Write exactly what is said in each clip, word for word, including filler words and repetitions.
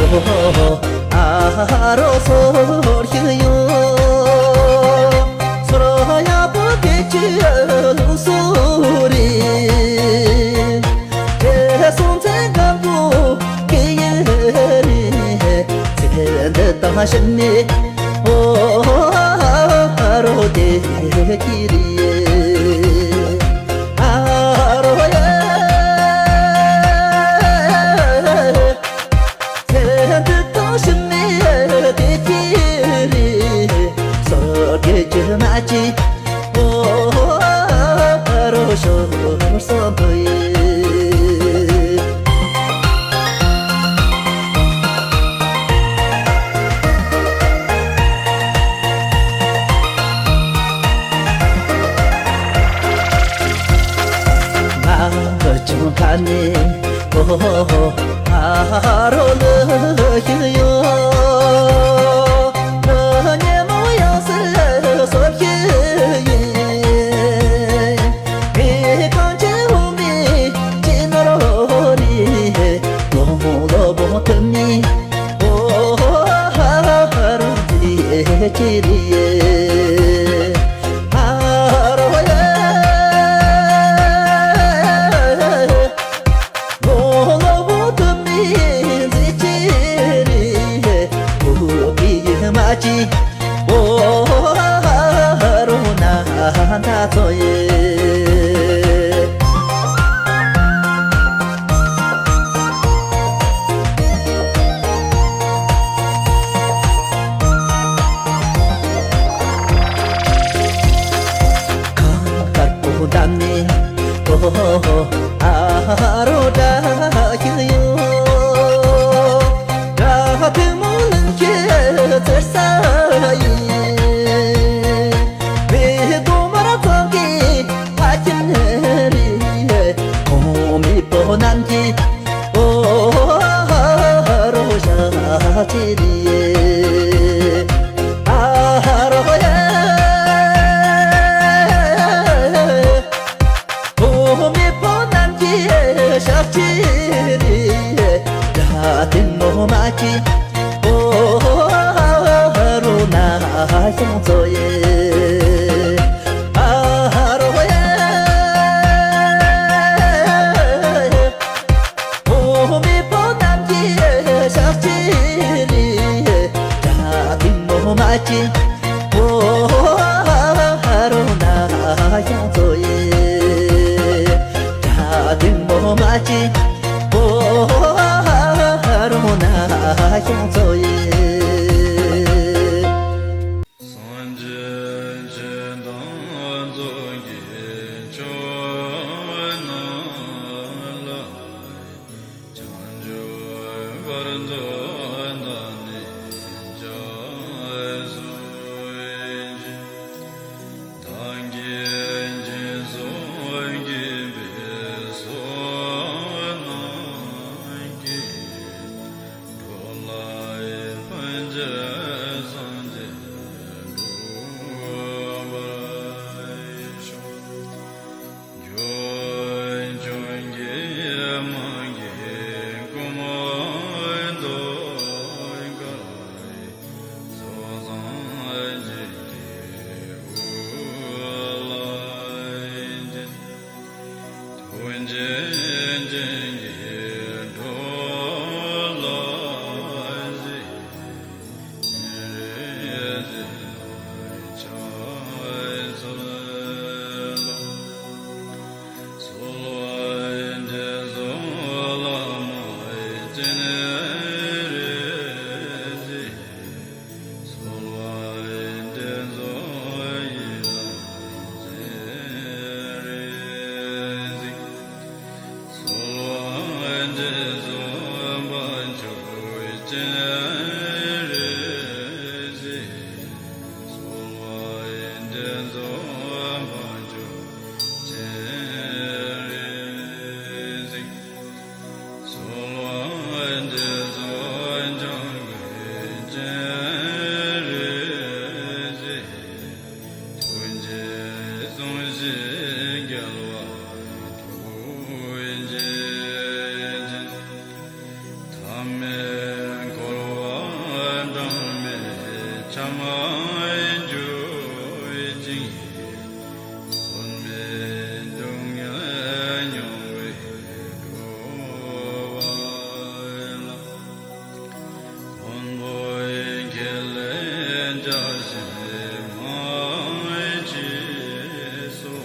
ཨ་རོ་སོར་ཞིག་ཡོད། སོར་ཡག་པོ་དེ་ཅི་ལུགས་སོ་རེད། དེ་སོང་ཚེ་སྐམ་པོ་གི་ཡིན་རེད། ཚེ་འདི་དང་ཕྱི་མའི་ཨོ་ཨ་རོ་དེ་ཀི་རེད། ཨ་རོ་ཡེ། ཚེ་འདི་དང་ཕྱི་མའི་བདེ་སྐྱིད་རེད། སོ་སྐྱེ་ཀྱི་མ་ཅི་ཨོ་རོ་ཤོར་སོང་དུ་ཡིན། ང་གི་ཆུང་ཁ་ནས་ཨོ་ཨ་རོ་ལུ་ཞིག་ཡོད། ཉེ་མོ་ཡང་སེ་སོར་ཞིག་ཡིན། མི་གང་ཆེ་འོ་མི་ཅི་ནོར་རེད། ལོ་མོ་ལོ་བོ་ཐུ་མི་ཨོ་ཧ་ཧ་རུ་ཅི་རེད། ཨ་རོ་ཡེ། ལོ་ལོ་བོ་ཐུ་མི་ཟི་ཅི་རེད། བུ་གི་མ་ཅི་ཨོ་རོ་ན་ད་ཚོ་ཡེ། ཁ་དཀར་པོ་འདམ་ནས་ཨོ་ཨ་རོ་འདྲ་ཞིག་ཡོད། སྒྲ་ཐལ་མོ་ལུང་གི་ཚེར་ས་ཡིན། བའི་གདོང་དམར་གཙང་གི་ཕ་ཁྱིམ་རེད། གོང་མའི་བུ་རྣམས་ཀྱིས་ཨོ་ཧ་རོ་ཞག་ཅི་རེད། ཨ་ཧ་རོ་ཡེ། གོང་མའི་བུ་རྣམས་ཀྱིས་ཞག་ཅི་རེད། དགྲ་དེ་ནོ་མ་ཅི་ཨོ་ཧ་རོ་ན་ཤོང་ཚོ་ཡེ། ཨ་ཧ་རོ་ཡེ། ཨོ་མའི་བུ་རྣམས་ཀྱིས་ཞག་ཅི་རེད། དགྲ་དེ་ནོ་མ་ཅི་ཨོ་ཧ་རོ་ན་ཤོང་ཚོ་ཡེ། དགྲ་དེ་ནོ་མ་ཅི་ཨོ་ཧ་རོ་ན་ཤོང་ཚོ་ཡེ། སངས་རྒྱས་ཆོས་དང་ཚོགས་ཀྱི་མཆོག་རྣམས་ལ། བྱང་ཆུབ་བར་དུ་བདག་ནི་སྐྱབས་སུ་མཆི། བདག་གིས་སྦྱིན་སོགས་བགྱིས་པའི་བསོད་ནམས་ཀྱིས། འགྲོ་ལ་ཕན་ཕྱིར་སངས་རྒྱས་འགྲུབ་པར་ཤོག། རྒྱུ་ཀུན་གྱི་དམག་གིས་ཀུན་སྡུག་བསྔལ། སོགས་སངས་རྒྱས་ཀྱི་དབུ་ལ་བརྒྱན། ཐུགས་རྗེ་ཅན་གྱིས་འགྲོ་ལ་གཟིགས། སྤྱན་རས་གཟིགས་དང་ཕྱག་འཚལ་ལོ། གསོལ་བ་འདེབས་སོ་བླ་མ་སྤྱན་རས་གཟིགས། གསོལ་བ་འདེབས་སོ་ཡི་དམ་སྤྱན་རས་གཟིགས། གསོལ་བ་འདེབས་སོ་དཔལ་མཆོག་སྤྱན་རས་གཟིགས། གསོལ་བ་འདེབས་སོ་དཔལ་མཆོག་སྤྱན་རས་གཟིགས། གསོལ་བ་འདེབས་སོ་འཇམ་མགོན་སྤྱན་རས་གཟིགས། ཐུགས་རྗེས་བཟུང་ཞིང་བསྐྱེད་པ་ཐུགས་རྗེ་ཅན། ཐ་མལ་འཁོར་ མ་གྱུར་ཅིང་། ཐོག་མེད་སྡུག་བསྔལ་མྱོང་བའི་འགྲོ་བ་ལ། མགོན་པོ་ཁྱེད་ལས་བྱ་ཞིང་མ་མཆིས་སོ།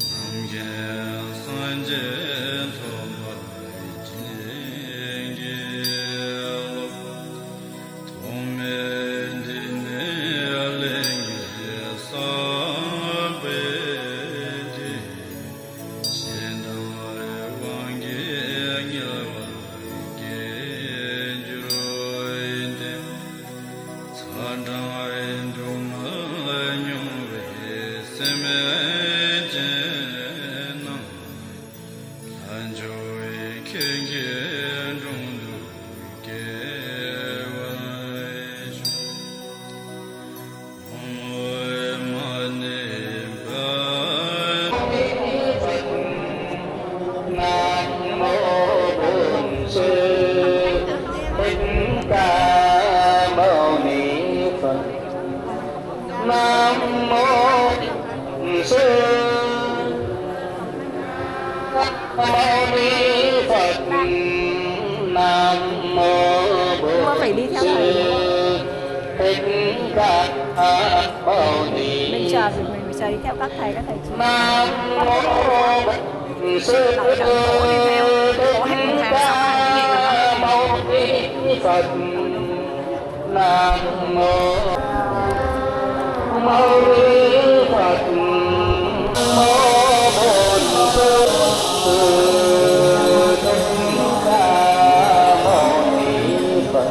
རྣམ་མཁྱེན་སངས་རྒྱས་ཐོབ་པར་བྱིན་གྱིས་རློབས། ཐོག་མེད་འདི་ནས་ལས་ངན་བསགས་པའི་རྒྱུ། གཞན་དག་དབང་གིས་ངལ་བ་སྐྱེ་འགྱུར་ཏེ། ཚ་གྲང་སྡུག་བསྔལ་མྱོང་བའི་སེམས་ཅན་རྣམས། ལྷ་མཆོག་ཁྱེད་ཀྱི་དྲུང་དུ་བསྐྱལ་བར་ཞུ། ཨོཾ་མ་ཎི་པདྨེ། Ủa, phải đi theo thời nữa. Mình chả việc mình, mình chả đi theo các thầy, các thầy chỉ bảo cho mình. Bảo cho mình khổ thì theo, khổ hết một tháng sau này cái gì rồi. Nam mô, mâu ni Phật, mô Bổn Sư Thích Ca Mâu Ni Phật.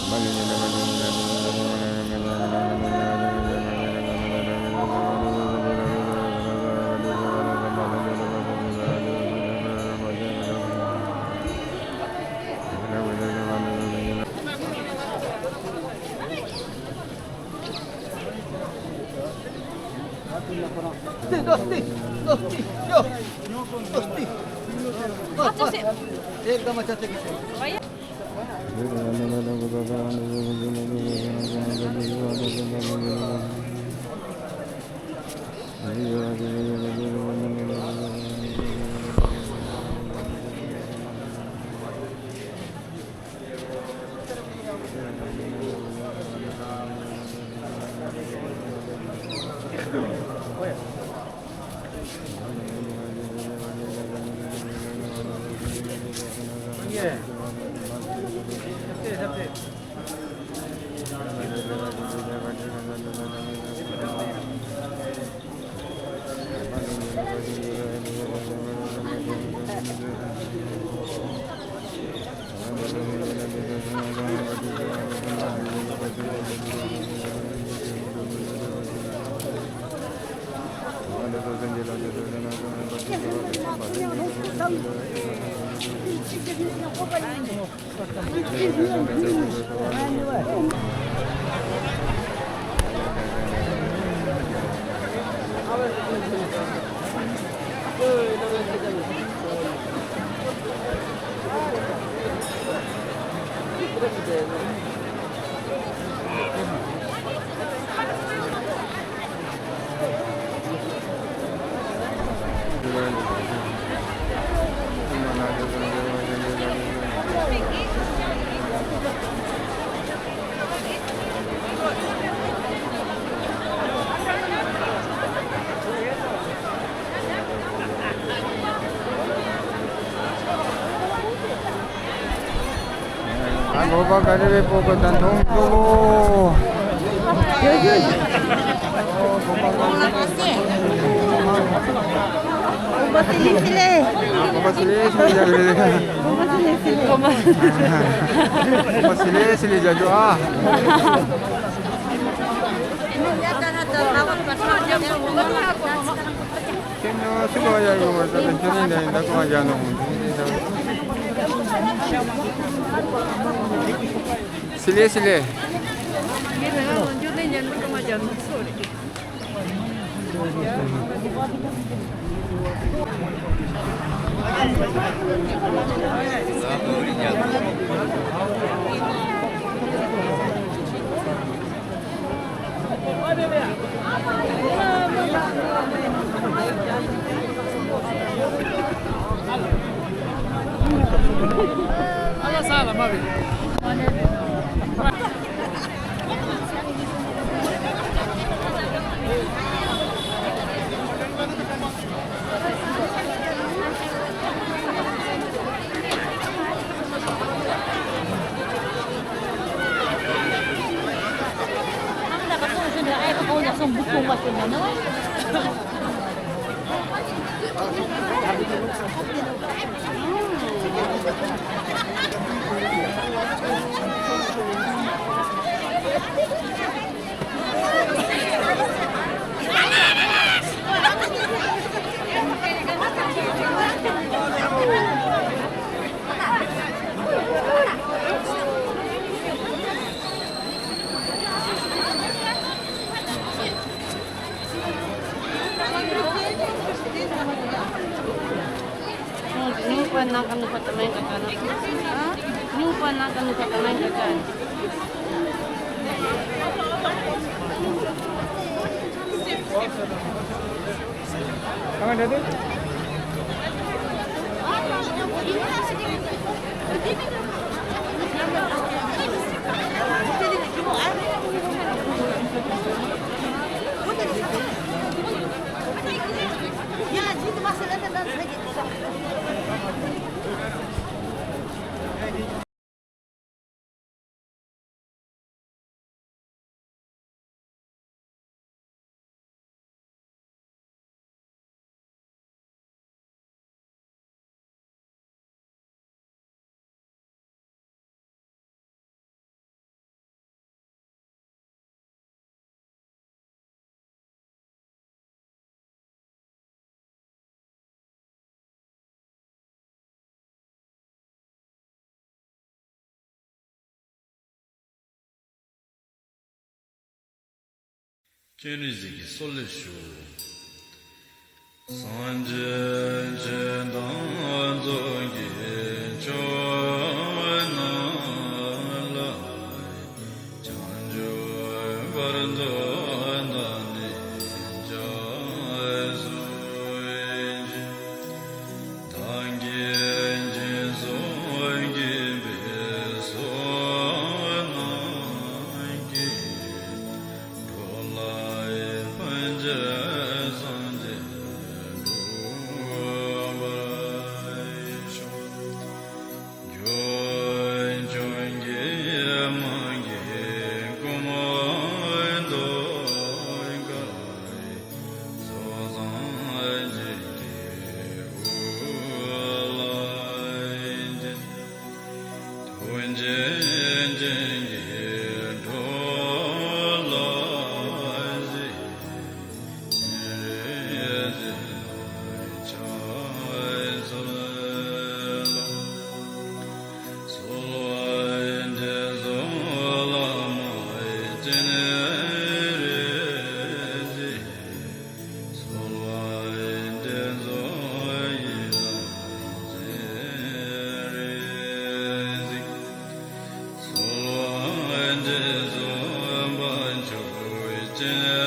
दोस्ती, दोस्ती, दोस्ती, यो, दोस्ती। बस, बस। एकदम अच्छा से खींचो। ཨ་ལོ་པ་ག་རེ་རེད། པོ་གོ་ད་མཐོང་ཏོ། གོ་པ་སི་ལེ་སི་ལེ། གོ་པ་སི་ལེ་སི་ལེ་རྒྱག་རེད། གོ་པ་སི་ལེ་སི་ལེ་རྒྱག་རྒྱུ་ཨ། ཁྱེད་ཉོ་སི་ཀོ་ཡ་ཡོ་བར་ད་ལ་ཁྱེད་རིང་ལ་ཡིན་ད་ཀོ་ཡ་ནོ་ཧུན། སི་ལེ་སི་ལེ། སྤྱན་རས་གཟིགས་ཀྱི་གསོལ་ལ་ཞུ། སངས་རྒྱས་ཆོས་དང་ཚོགས་ཀྱི་མཆོག་རྣམས་ལ། བྱང་ཆུབ་བར་དུ་བདག་ནི་སྐྱབས་སུ་མཆི། བདག་གིས་སྦྱིན་སོགས་བགྱིས་པའི་བསོད་ནམས་ཀྱིས། འགྲོ་ལ་ཕན་ཕྱིར་སངས་རྒྱས་འགྲུབ་པར་ཤོག། རྒྱུ་སྐྱོང་གི་མ་གི་སྐུ་མདོག་དཀར། ཚོགས་བསགས་བྱིན་གྱིས་དབུལ་བ་ཅན། ཐུགས་རྗེ་ཅན་གྱིས་འགྲོ་ལ་གཟིགས། སྤྱན་རས་གཟིགས་ལ་ཕྱག་འཚལ་ལོ། གསོལ་བ་འདེབས་སོ་བླ་མ་སྤྱན་རས་གཟིགས། གསོལ་བ་འདེབས་སོ་ཡི་དམ་སྤྱན་རས་གཟིགས། གསོལ་བ་འདེབས་སོ་དཔལ་མཆོག་སྤྱན་